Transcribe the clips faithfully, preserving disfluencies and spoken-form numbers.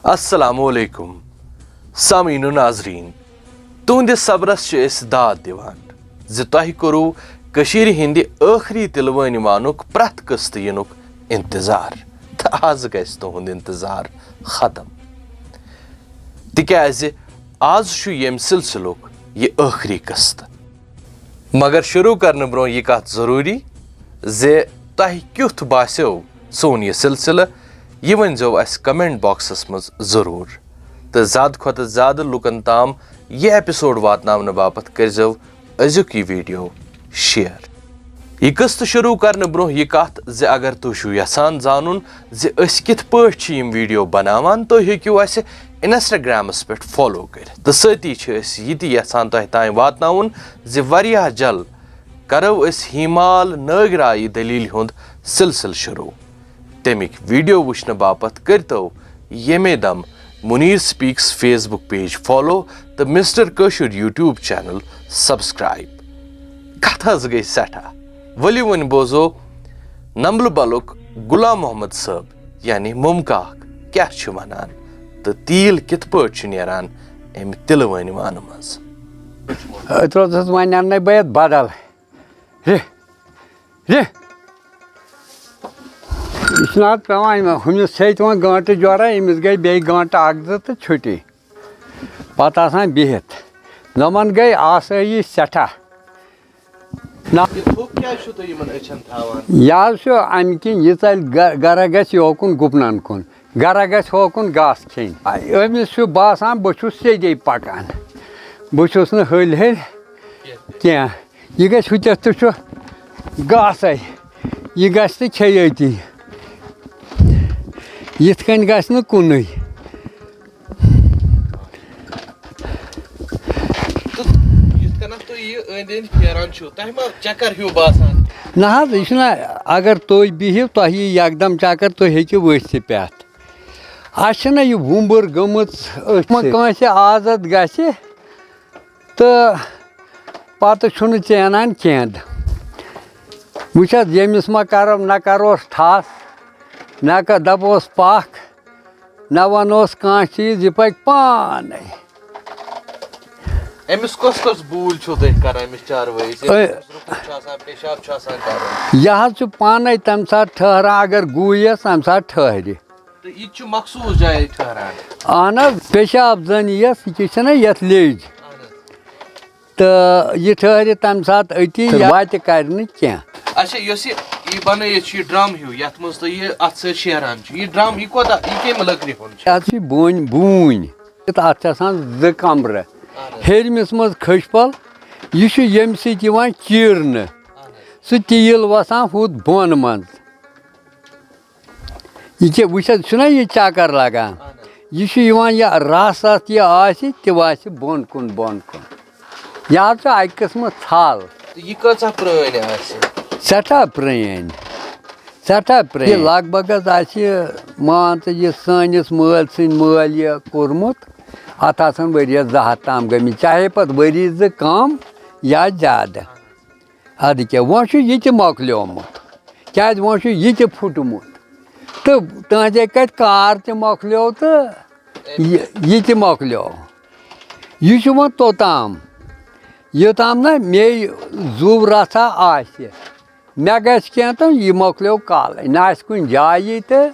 السلام علیکم سامعین و ناظرین، تُہنٛدِس صبرس چھِ أسۍ داد دِوان زِ تۄہہِ کوٚروٕ کٔشیٖرِ ہٕنٛدِ ٲخری تِلہٕ وٲنۍ وانُک پرٛٮ۪تھ قٕسطہٕ یِنُک انتظار، تہٕ از گژھِ تُہنٛد انتظار ختم، تِکیازِ از چھُ ییٚمہِ سلسلُک یہِ ٲخری قٕسطہٕ۔ مگر شروع کرنہٕ برونٛہہ یہِ کتھ ضروٗری زِ تۄہہِ کیُتھ باسیو سون یہِ سلسلہٕ، یہِ ؤنۍزیو اسہِ comment boxس منٛز ضروٗر۔ تہٕ زیادٕ کھۄتہٕ زیادٕ لوٗکن تام یہِ episode واتناونہٕ باپتھ کٔرۍزیو أزیُک یہِ video share۔ یہِ قٕسطہٕ شروٗع کرنہٕ برونٛہہ یہِ کتھ زِ اگر تُہۍ چھِو یژھان زانُن زِ أسۍ کِتھ پٲٹھۍ چھِ یِم video بناوان، تُہۍ ہیٚکِو اسہِ Instagramس پٮ۪ٹھ follow کٔرِتھ۔ تہٕ سۭتی چھِ أسۍ یہِ تہِ یژھان تۄہہِ تام واتناوُن زِ واریاہ جلد کرو أسۍ ہیمال نٲگرایہِ دٔلیٖلہِ ہُنٛد سلسلہٕ شروٗع۔ تَمِکۍ video وٕچھنہٕ باپتھ کٔرۍتو ییٚمے دم منیٖر speaks Facebook page follow تہٕ مسٹر کٲشُر YouTube channel subscribe۔ کتھ حظ گٔے سٮ۪ٹھاہ۔ ؤلِو وۄنۍ بوزو نمبلہٕ بلُک غلام محمد صٲب یعنی ممکاک کیٛاہ چھُ ونان تہٕ تیٖل کِتھ پٲٹھۍ چھُ نیران اَمہِ تِلہٕ وٲنۍ وانہٕ منٛز۔ أتۍ روزَس وۄنۍ اَننَے بہٕ یَتھ بدل۔ رِ، رِ۔ یہِ چھُنہٕ اَتھ پٮ۪وان یِمَن ہُمِس چھے تِمَن گٲنٛٹہٕ جورا، أمِس گٔے بیٚیہِ گٲنٛٹہٕ اَکھ زٕ تہٕ چھُٹی۔ پَتہٕ آسان بِہِتھ۔ نۄمَن گٔے آسٲیِش سٮ۪ٹھاہ۔ نہ۔ یہِ تھوٚپ کیٛازِ چھُو تُہۍ یِمَن أچھَن تھاوان؟ یہِ حظ چھُ اَمہِ کِنۍ، یہِ ژَلہِ گَ-، گَرا گژھِ یوکُن گُپنَن کُن۔ گرا گژھِ ہوکُن گاسہٕ کھیٚنۍ۔ أمِس چھُ باسان بہٕ چھُس سیٚدے پکان، بہٕ چھُس نہٕ ۂلۍ ۂلۍ کینٛہہ۔ یہِ گژھِ ہُتٮ۪تھ تہِ چھُ گاسَے، یہِ گژھِ تہٕ کھیٚیہِ أتی۔ یِتھ کٔنۍ گژھِ نہٕ کُنُے۔ تہٕ یِتھ کٔنۍ تُہۍ یہِ أنٛدۍ أنٛدۍ پھیران چھِو، تۄہہِ ما چکر ہیوٗ باسان؟ نہ حظ، یہِ چھُنہ، اگر تُہۍ بِہِو، تۄہہِ یی یکدم چکر، تُہۍ ہیٚکِو ؤتھۍ تہِ پٮ۪تھ۔ اَسہِ چھِنہ یہِ وُمبٕر گٔمٕژ أتھۍ سۭتۍ۔ کٲنٛسہِ عادت گژھِ تہٕ پتہٕ چھُنہٕ ژینان کینٛہہ۔ وٕچھ حظ، ییٚمِس ما کرو، نہ کروس ٹھَس، نہ کر-، دپوس پکھ، نہ ونوس کانٛہہ چیٖز، یہِ پکہِ پانے۔ أمِس کۄس کۄس بوٗلۍ چھِو تُہۍ کران، أمِس چاروٲیِس؟ أ- أمِس رُکُن چھُ آسان، پیشاب چھُ آسان کرُن۔ یہِ حظ چھُ پانے تمہِ ساتہٕ ٹھٔہران، اگر گُہہ یِیَس، تمہِ ساتہٕ ٹھٔہرِ۔ تہٕ یہِ تہِ چھُ مخصوٗص جایہِ ٹھٔہران۔ اہن حظ، پیشاب زن یِیَس، یہِ چھِنہ یتھ لیٚج۔ اہن حظ۔ تہٕ یہِ ٹھٔہرِ تمہِ ساتہٕ أتی، تہٕ وتہِ کرِ نہٕ کینٛہہ۔ اچھا، یۄس یہِ، یہِ بنٲیِتھ چھُ یہِ ڈرم ہیوٗ، یتھ منٛز تُہۍ یہِ اتھ سۭتۍ شیران چھِو، یہِ ڈرم، یہِ کوتاہ، یہِ کمہِ لٔکرِ ہُنٛد چھُ؟ یہِ حظ چھِ بوٗنۍ، بوٗنۍ۔ تہٕ اتھ چھِ آسان زٕ کمرٕ۔ اہن حظ۔ ہیٚرمِس منٛز کھٔج پھل، یہِ چھُ ییٚمہِ سۭتۍ یِوان چیٖرنہٕ۔ اہن حظ۔ سُہ تیٖل وسان ہُتھ بۄن منٛز۔ یہِ کیٛاہ، وٕچھ حظ، چھُنہ یہِ چکر لگان؟ اہن حظ۔ یہِ چھُ یِوان، یہِ رس اتھ یہِ آسہِ، تہِ وسہِ بۄن کُن، بۄن کُن۔ یہِ حظ چھُ اکہِ قٕسمہٕ ژھل۔ تہٕ یہِ کۭژاہ پرٛٲنۍ آسہِ؟ سٮ۪ٹھاہ پرٛٲنۍ، سٮ۪ٹھاہ پرٛٲنۍ۔ یہِ لگ بگ حظ آسہِ، مان ژٕ، یہِ سٲنِس مٲلۍ سٕنٛدۍ مٲلۍ یہِ کوٚرمُت۔ اتھ آسن ؤرۍیَس زٕ ہتھ تام گٔمٕتۍ، چاہے پتہٕ ؤری زٕ کم یا زیادٕ۔ ادٕ کیٛاہ، وۄنۍ چھُ یہِ تہِ مۄکلیومُت۔ کیٛازِ، وۄنۍ چھُ یہِ تہِ پھُٹمُت۔ تہٕ تُہنٛزے کتھِ کار تہِ مۄکلیو تہٕ یہِ، یہِ تہِ مۄکلیو۔ یہِ چھُ وۄنۍ توٚتام، یوٚتام نہ مے زُو رژھا آسہِ۔ مےٚ گژھِ کینٛہہ تہٕ یہِ مۄکلیو کالے۔ نہ آسہِ کُنہِ جایہِ تہٕ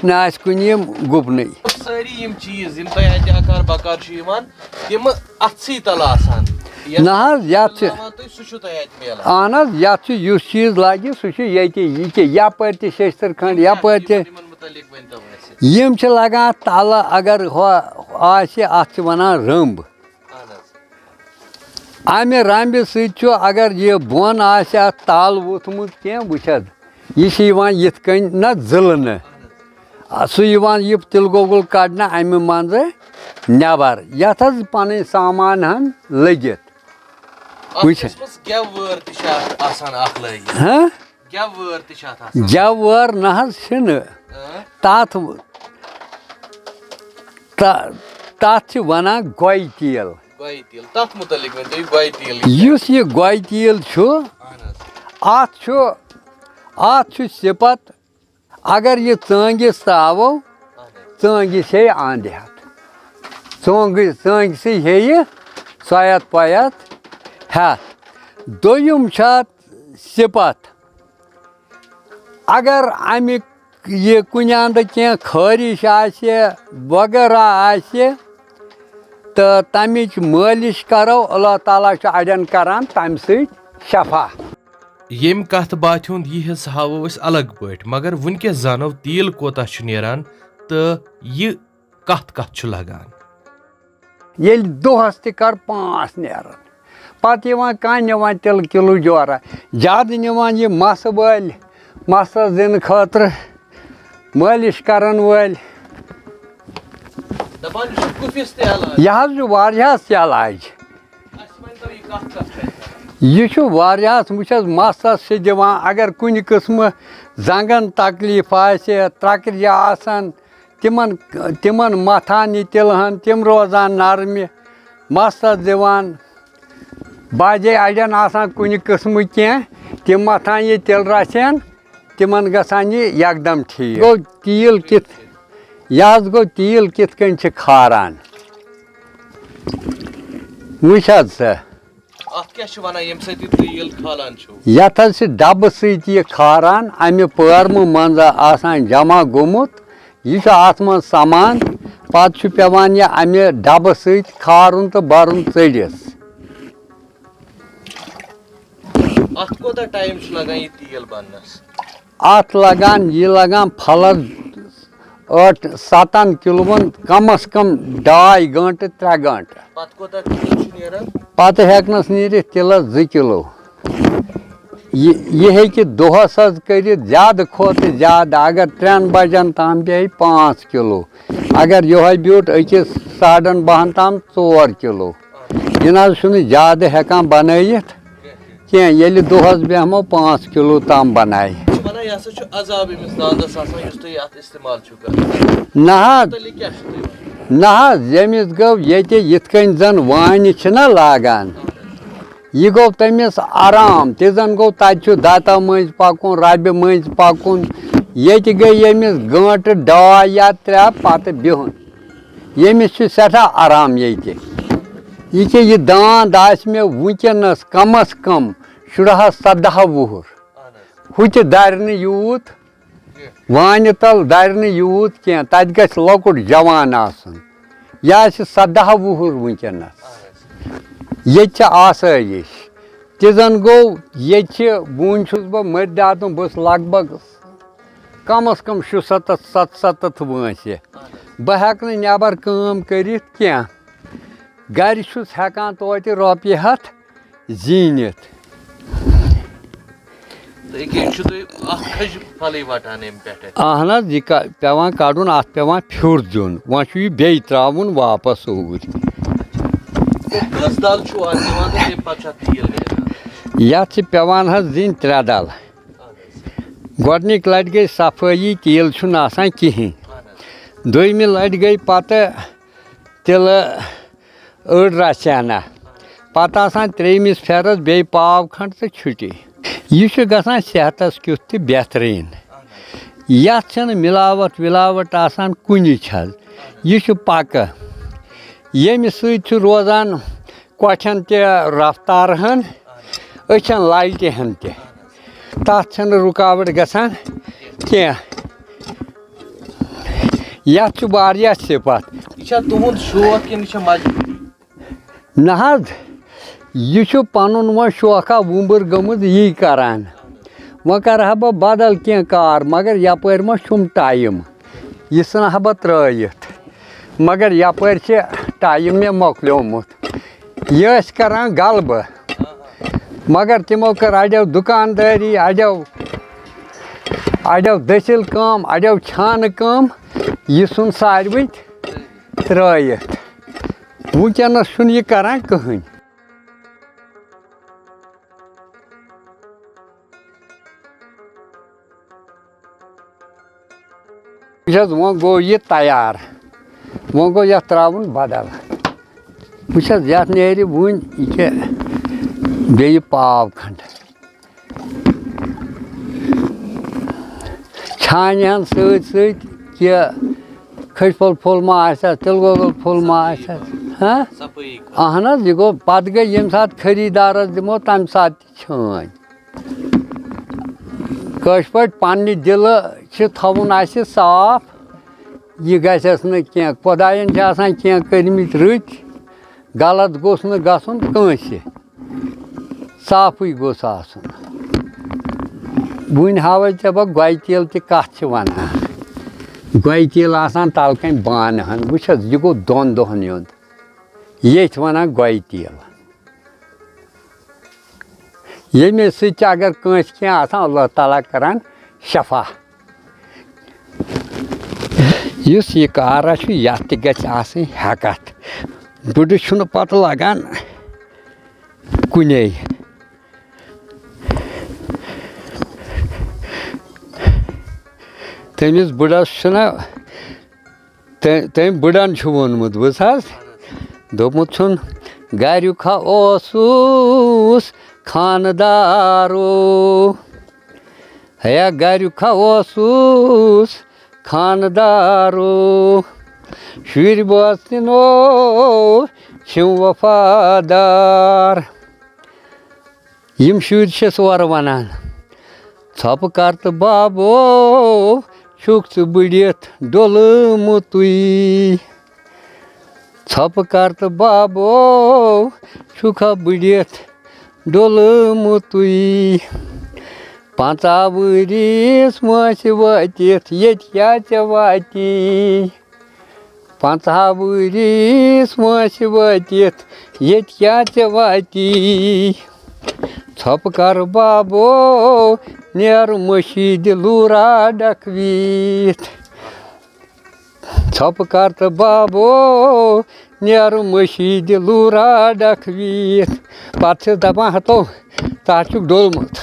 نہ آسہِ کُنہِ یِم گُپنٕے۔ سٲری یِم چیٖز، یِم تۄہہِ اَتہِ اَکار بَکار چھِ یِوان، تِم اَتھسٕے تَل آسان۔ یَتھ نہ حظ، یَتھ چھِ بَناوان تُہۍ، سُہ چھُ تۄہہِ اَتہِ میلان۔ اَہَن حظ، یَتھ چھُ یُس چیٖز لَگہِ، سُہ چھُ ییٚتی۔ یہِ کہِ یَپٲرۍ تہِ شیٚشتٕر کھنٛڈ، یِم کیٛاہ چھِ یَپٲرۍ تہِ۔ یِمَن، یِمَن مُتعلِق ؤنۍتو اَسہِ۔ یِم چھِ لَگان اَتھ تَلہٕ، اگر ہُہ آسہِ، اَتھ چھِ وَنان رٔمب۔ اَہَن حظ۔ اَمہِ رَمبہِ سۭتۍ چھُ، اگر یہِ بۄن آسہِ اَتھ تَل ووٚتھمُت کینٛہہ، وٕچھ حظ، یہِ چھِ یِوان یِتھ کٔنۍ نہ زٕلنہٕ۔ سُہ یِوان یہِ تِلہٕ گۄگُل کَڑنہٕ اَمہِ منٛزٕ نٮ۪بَر، یَتھ حظ پَنٕنۍ سامان ہَن لٔگِتھ۔ اَتھ وٕچھ۔ قٕسمَس گٮ۪و وٲر تہِ چھِ اَتھ آسان اَکھ لٲگِتھ۔ ہہ؟ گٮ۪و وٲر تہِ چھِ اَتھ آسان۔ گٮ۪و وٲر نہ حظ چھِنہٕ۔ اۭں۔ تَتھ، تَ-، تَتھ چھِ وَنان گۄیہِ تیٖل۔ گۄیہِ تیٖل۔ تَتھ مُتعلِق ؤنۍ تُہۍ، گۄیہِ تیٖل یہِ کیٛاہ؟ یُس یہِ گۄیہِ تیٖل چھُ، اَہَن حظ۔ اَتھ چھُ، اَتھ چھُ صِفت، اگر یہِ ژٲنٛگِس ترٛاوو، اَہَن حظ۔ ژٲنٛگِس ہیٚیہِ اَنٛد ہٮ۪تھ۔ ژٲنٛگِس، ژٲنٛگِسٕے ہیٚیہِ سۄ ہٮ۪تھ پۄیَتھ ہٮ۪تھ۔ دوٚیُم چھُ اَتھ صِفت۔ اگر اَمہِ یہِ کُنہِ اَنٛدٕ کینٛہہ خٲرِش آسہِ، وغٲرہ آسہِ، تہٕ تَمِچ مٲلِش کَرو، اللہ تعالیٰ چھُ اَڑٮ۪ن کَران تَمہِ سۭتۍ شفا۔ ییٚمہِ کَتھ باتھِ ہُنٛد یہِ حِصہٕ ہاوو أسۍ الگ پٲٹھۍ، مگر وٕنکیٚس زانو تیٖل کوتاہ چھُ نیران تہٕ یہِ کَتھ کَتھ چھُ لَگان۔ ییٚلہِ دۄہَس تہِ کَر پانٛژھ نیرَن، پَتہٕ یِوان کانٛہہ نِوان تِلہٕ کِلوٗ جورہ، زیادٕ نِوان یہِ مَسہٕ وٲلۍ، مَسَس دِنہٕ خٲطرٕ مٲلِش کَرَن وٲلۍ۔ دَپان یہِ چھُ کُفِس تہِ علاج۔ یہِ حظ چھُ واریاہَس تہِ علاج۔ اَسہِ ؤنۍ تو یہِ کَتھ کَتھ چھِ اَسہِ کَران؟ یہِ چھُ واریاہَس، وٕچھ حظ، مَسَس چھِ دِوان، اگر کُنہِ قٕسمہٕ زنٛگَن تکلیٖف آسہِ، ترٛکرِ آسَن، تِمَن، تِمَن مَتھان یہِ تِلہٕ ہَن، تِم روزان نرمہِ، مَسَس دِوان۔ بعضے اَڑٮ۪ن آسان کُنہِ قٕسمہٕ کینٛہہ، تِم مَتھان یہِ تِلہٕ رَژھِ ہَن، تِمَن گژھان یہِ یَکدَم ٹھیٖک۔ گوٚو تیٖل کِتھ، یہِ حظ گوٚو تیٖل کِتھ کٔنۍ چھِ کھاران۔ وٕچھ حظ سا۔ اَتھ کیٛاہ چھِ وَنان، ییٚمہِ سۭتۍ یہِ تیٖل کھالان چھُو؟ یَتھ حظ چھِ ڈَبہٕ سۭتۍ یہِ کھاران، اَمہِ پٲرمہٕ منٛزٕ آسان جمع گوٚمُت۔ یہِ چھُ اَتھ منٛز سَمان، پَتہٕ چھُ پٮ۪وان یہِ اَمہِ ڈَبہٕ سۭتۍ کھارُن تہٕ بَرُن ژٔجِس۔ اَتھ کوٗتاہ ٹایم چھُ لَگان یہِ تیٖل بَننَس؟ اَتھ لَگان، یہِ لَگان پھَلَس ٲٹھ، سَتَن کِلوَن کَم از کَم ڈاے گٲنٛٹہٕ، ترٛےٚ گٲنٛٹہٕ۔ پَتہٕ کوٗتاہ تیٖل چھُ نیران؟ پَتہٕ ہٮ۪کنَس نیٖرِتھ تِلَس زٕ کِلوٗ۔ یہِ، یہِ ہیٚکہِ دۄہَس حظ کٔرِتھ زیادٕ کھۄتہٕ زیادٕ، اگر ترٛٮ۪ن بَجَن تام بیٚہہِ پانٛژھ کِلوٗ، اگر یِہوٚے بیوٗٹھ أکِس ساڑَن بَہَن تام ژور کِلوٗ۔ یہِ نہ حظ چھُنہٕ زیادٕ ہٮ۪کان بَنٲیِتھ کینٛہہ، ییٚلہِ دۄہَس بیٚہمو پانٛژھ کِلوٗ تام بَنایہِ۔ چھِ وَنان یہِ ہسا چھُ عذاب أمِس دانٛدَس آسان یُس تُہۍ اَتھ استعمال چھُو کران۔ نہ حظ، مُتعلِق کیٛاہ چھُو تُہۍ وَنان؟ نہ حظ، ییٚمِس گوٚو ییٚتہِ یِتھ کٔنۍ زَن وانہِ چھِنہ لاگان، یہِ گوٚو تٔمِس آرام، تہِ زَن گوٚو تَتہِ چھُ دَتہ مٔنٛزۍ پَکُن، رَبہِ مٔنٛزۍ پَکُن۔ ییٚتہِ گٔے ییٚمِس گٲنٛٹہٕ ڈاے یا ترٛےٚ پَتہٕ بِہُن۔ ییٚمِس چھُ سٮ۪ٹھاہ آرام ییٚتہِ۔ یہِ کیٛاہ، یہِ دانٛد آسہِ مےٚ وٕنکیٚنَس کَم از کَم شُراہ سَداہ وُہُر۔ ہُہ تہِ دَرِ نہٕ یوٗت، وانہِ تَل دَرِ نہٕ یوٗت کینٛہہ، تَتہِ گژھِ لۄکُٹ جوان آسُن۔ یہِ آسہِ سَداہ وُہُر وٕنکیٚنَس۔ ییٚتہِ چھِ آسٲیِش۔ تہِ زَن گوٚو، ییٚتہِ چھِ، وُنہِ چھُس بہٕ مٔرۍ داتُن، بہٕ چھُس لگ بگ کم از کم شُسَتَتھ ستسَتَتھ وٲنٛسہِ۔ بہٕ ہٮ۪کہٕ نہٕ نٮ۪بر کٲم کٔرِتھ کینٛہہ۔ گرِ چھُس ہٮ۪کان توتہِ رۄپیہِ ہَتھ زیٖنِتھ۔ تہٕ أکیٛاہ چھُ تُہۍ اَکھ کھٔج پھلٕے وَٹان اَمہِ پٮ۪ٹھٕ؟ اہن حظ، یہِ کا-، پٮ۪وان کَڑُن، اَتھ پٮ۪وان پھیُر دیُن، وۄنۍ چھُ یہِ بیٚیہِ ترٛاوُن واپَس اوٗرۍ۔ تہٕ کٔژ دَل چھُو اَتھ دِوان تہٕ تَمہِ پَتہٕ چھُ اَتھ تیٖل نیران؟ یَتھ چھِ پٮ۪وان حظ دِنۍ ترٛےٚ دَل۔ گۄڈٕنِکۍ لَٹہِ گٔے صفٲیی، تیٖل چھُنہٕ آسان کِہیٖنۍ۔ دوٚیمہِ لَٹہِ گٔے پَتہٕ تِلہٕ أڑ رَژھ ہنا۔ پَتہٕ آسان ترٛیٚیِمِس پھیرَس بیٚیہِ پاو کھنٛڈ تہٕ چھُٹی۔ یہِ چھُ گژھان صحتَس کیُتھ تہِ بہتریٖن۔ یَتھ چھَنہٕ مِلاوَٹھ وِلاوَٹھ آسان کُنِچ حظ۔ یہِ چھُ پَکہٕ۔ ییٚمہِ سۭتۍ چھُ روزان کۄٹھٮ۪ن تہِ رفتار ہن، أچھن لایٹہِ ہن تہِ۔ تَتھ چھَنہٕ رُکاوٹ گژھان کینٛہہ۔ یَتھ چھُ واریاہ صِفت۔ یہِ چھا تُہُنٛد شوق کِنہٕ یہِ چھےٚ مجبوٗری؟ نہ حظ، یہِ چھُ پَنُن وۄنۍ شوقہ وُمبٕر گٔمٕژ یی کران۔ وۄنۍ کرٕ ہا بہٕ بدل کینٛہہ کار، مگر یَپٲرۍ ما چھُم ٹایم۔ یہِ ژھٕنہٕ ہا بہٕ ترٛٲیِتھ۔ مگر یَپٲرۍ چھِ ٹایم مےٚ مۄکلیومُت۔ یہِ ٲسۍ کران غلبہٕ۔ مگر تِمو کٔر اَڑیو دُکاندٲری، اَڑیو، اَڑیو دٔسِل کٲم، اَڑیو چھانہٕ کٲم۔ یہِ ژھُن ساروٕے ترٛٲیِتھ۔ وٕنکیٚنَس چھُنہٕ یہِ کران کٕہٕنۍ۔ وٕچھ حظ، وۄنۍ گوٚو یہِ تیار، وۄنۍ گوٚو یَتھ ترٛاوُن بدل۔ وٕچھ حظ، یَتھ نیرِ وُنہِ یہِ کیٛاہ بیٚیہِ پاو کھنٛڈ۔ چھانہِ ہن سۭتۍ سۭتۍ کہِ کھٔج پھوٚل پھوٚل ما آسٮ۪س، تِلہٕ گۄگُل پھوٚل ما آسٮ۪س؟ ہاں؟ صفٲیی خٲطرٕ۔ اہن حظ، یہِ گوٚو، پَتہٕ گٔے ییٚمہِ ساتہٕ خٔریٖدارَس دِمو، تَمہِ ساتہٕ تہِ چھٲنۍ۔ کٲشِر پٲٹھۍ پنٛنہِ دِلہٕ چھِ تھاوُن اَسہِ صاف، یہِ گژھٮ۪س نہٕ کینٛہہ۔ خۄدایَن چھِ آسان کینٛہہ کٔرمٕتۍ رٕتۍ، غلط گوٚژھ نہٕ گژھُن کٲنٛسہِ، صافٕے گوٚژھ آسُن۔ وٕنۍ ہاوَے ژےٚ بہٕ گۄیہِ تیٖل تہِ کَتھ چھِ وَنان۔ گۄیہِ تیٖل آسان تَلہٕ کَنۍ بانہٕ ہَن، وٕچھ حظ، یہِ گوٚو دۄن دۄہَن یُنٛد۔ ییٚتھۍ وَنان گۄیہِ تیٖل۔ ییٚمہِ سۭتۍ چھِ اگر کٲنٛسہِ کینٛہہ آسان، اللہ تعالیٰ کَران شفا۔ یُس یہِ کارا چھُ، یَتھ تہِ گژھِ آسٕنۍ ہٮ۪کَتھ۔ بُڈٕ چھُنہٕ پَتہٕ لَگان کُنے۔ تٔمِس بُڈَس چھُنہ تٔمۍ تٔمۍ بٕڈن چھُ ووٚنمُت، بوٗز حظ؟ دوٚپمُت چھُن، "گریُک ہا اوسُس خاندارو، ہے گریُک ہا اوسُس خاندارو، شُرۍ بٲژ تِنو چھِم وفادار۔" یِم شُرۍ چھِس اورٕ وَنان، "ژھۄپہٕ کر تہٕ بابو، چھُکھ ژٕ بٕڈِتھ ڈوٚلمُتُے؟ ژھۄپہٕ کر تہٕ بابو، چھُکھ ہا بٕڈِتھ ڈوٚلمُتُے؟ پنٛژاہ ؤرِس وٲنٛسہِ وٲتِتھ ییٚتہِ کیٛاہ ژےٚ واتی؟" پنٛژاہ ؤرِس وٲنٛسہِ وٲتِتھ ییٚتہِ کیٛاہ ژےٚ واتی؟ ژھۄپہٕ کر بابو، نیر مٔشیٖدِ لوٗرا ڈکوِتھ۔ ژھۄپہٕ کر تہٕ بابو، نیر مٔشیٖدِ لوٗرا ڈکوِتھ۔ پتہٕ چھِس دپان، "ہتو، ژٕ ہا چھُکھ ڈوٚلمُت۔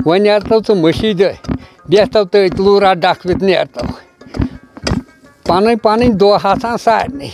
وۄنۍ نیرتو ژٕ مٔشیٖدِ، بیٚہتو تٔتۍ لوٗرا ڈکوِتھ نیرتو۔" پنٕنۍ پنٕنۍ دۄہ آسان سارنٕے۔